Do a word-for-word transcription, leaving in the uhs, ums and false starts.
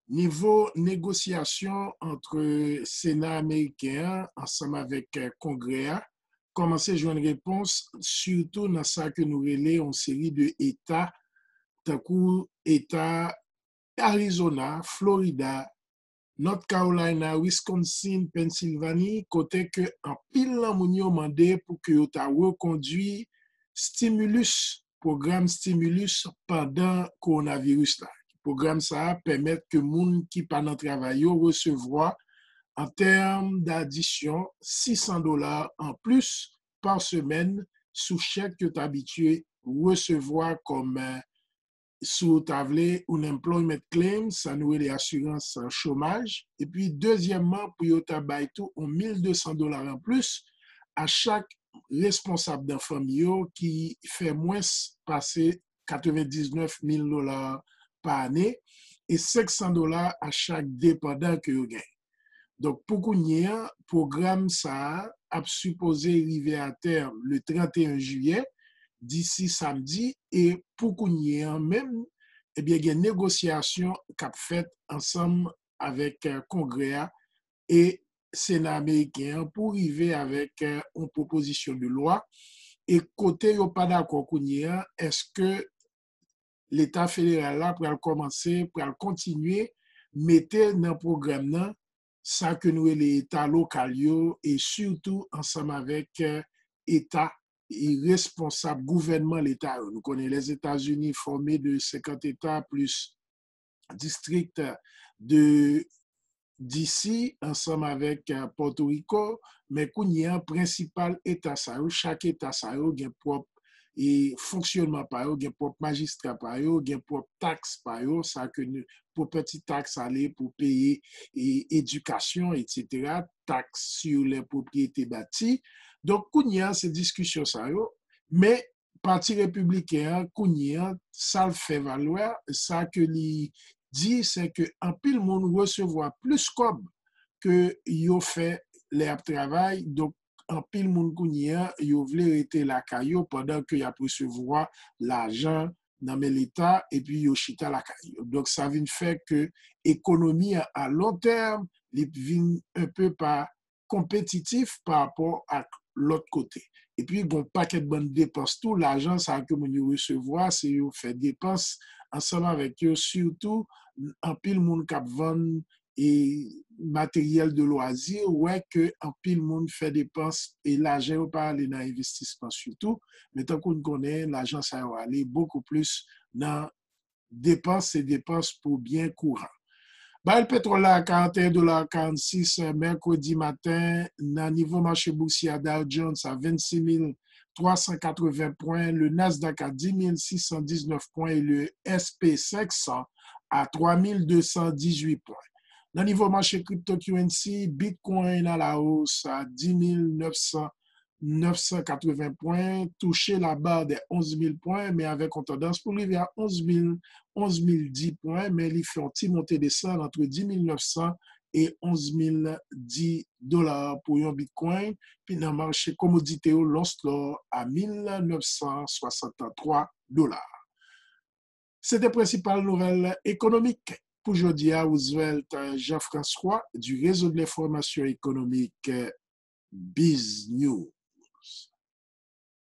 Nivo negosyasyon ant Sena ameriken an ansanm avèk Kongrè a kòmanse jwenn repons, sitou nan sa ke nou rele yon seri de eta, tankou eta Arizona, Florida, North Carolina, Wisconsin, Pennsylvanie, kote ke anpil nan moun yo mande pou ke yo ta rekondwi stimulus, pwogram stimulus pandan kowonaviris la. Pwogram sa a pèmèt ke moun ki pa nan travay yo resevwa, an tèm dadisyon, sis san dola an plis pa semèn sou chèk yo t abitye resevwa kòm, eh, si w ta vle, unemployment claim, sa nou rele asirans, eh, chomaj. Epi, dezyèmman, pou yo ta bay tou yon mil de san dola an plis a chak responsab nan fanmi yo ki fè mwens pase katrevendiznèf mil dola pa ane e senk san dola a chak depandan ke yo genyen. Donk, pou kounye a, pwogram sa a ap sipoze rive a tèm le trannteyen jiyè, disi samdi, e pou kounye a menm, ebyen, gen negosyasyon k ap fèt ansanm avèk, eh, Kongrè a e Sena ameriken an pou rive avèk, eh, yon pwopozisyon de lwa. E kote yo pa dakò kounye a, èske Leta federal la pral kòmanse, pral kontinye mete nan pwogram nan sa ke nou rele eta lokal yo, e sitou ansanm avèk, eh, eta e responsab gouvènman leta yo. Nou konnen Lèzetazini fòme de senkant eta plis distrik de D C ansanm avèk, eh, Pòtoriko, men kounye a, prensipal eta sa yo, chak eta sa yo gen pwòp e fonksyònman pa yo, gen pwòp majistra pa yo, gen pwòp taks pa yo, sa ke nou, pwopèti taks ale pou peye e edikasyon, etsetera, taks sur les propriétés bâties. Donk, kounye a, se diskisyon sa yo, men Pati Repibliken an, kounye a, sa l fè valwa, sa ke li di, se ke anpil moun resevwa plis kòb ke yo fè lè y ap travay. Donk, anpil moun kounye a, yo vle rete lakay yo pandan ke y ap resevwa lajan nan men Leta, epi yo chita lakay yo. Donk, sa vin fè ke ekonomi a, a lon tèm, li vin un peu pa konpetitif pa rapò ak lòt kote. Epi, gen yon pakèt bann depans tou, lajan sa ke moun yo resevwa, se yo fè depans ansanm avèk yo, sitou anpil moun k ap vann e materyèl de lwazi, wè ke anpil moun fè depans e lajan yo pa ale nan envestisman sitou, men tankou n konnen, lajan sa yo ale bokou plis nan depans, se depans pou byen kouran. Barèl petwòl la a karanteyen dola karannsis, eh, mèkredi maten, nan nivo mache bousyè a, Dow Jones a vennsis mil twa san katreven pwen, le Nasdaq a dis mil sis san diznèf pwen e le S P senk san a twa mil de san dizuit pwen. Nan nivo mache cryptocurrency, Bitcoin à la hausse à dix mille neuf cent, neuf cent quatre-vingts pwen, touche la barre des onze mille pwen, men avèk yon tandans pou rive a onz mil, onz mil dis pwen, men li fè yon ti monte desann ant dis mil nèf san e onz mil dis dola pou yon Bitcoin. Pi nan mache komodite yo, l'once l'or a mil nèf san swasanntwa dola. Se te prensipal nouvèl ekonomik pou jodi a. Roosevelt Jean-François du Réseau de l'Information Économique, Biz News.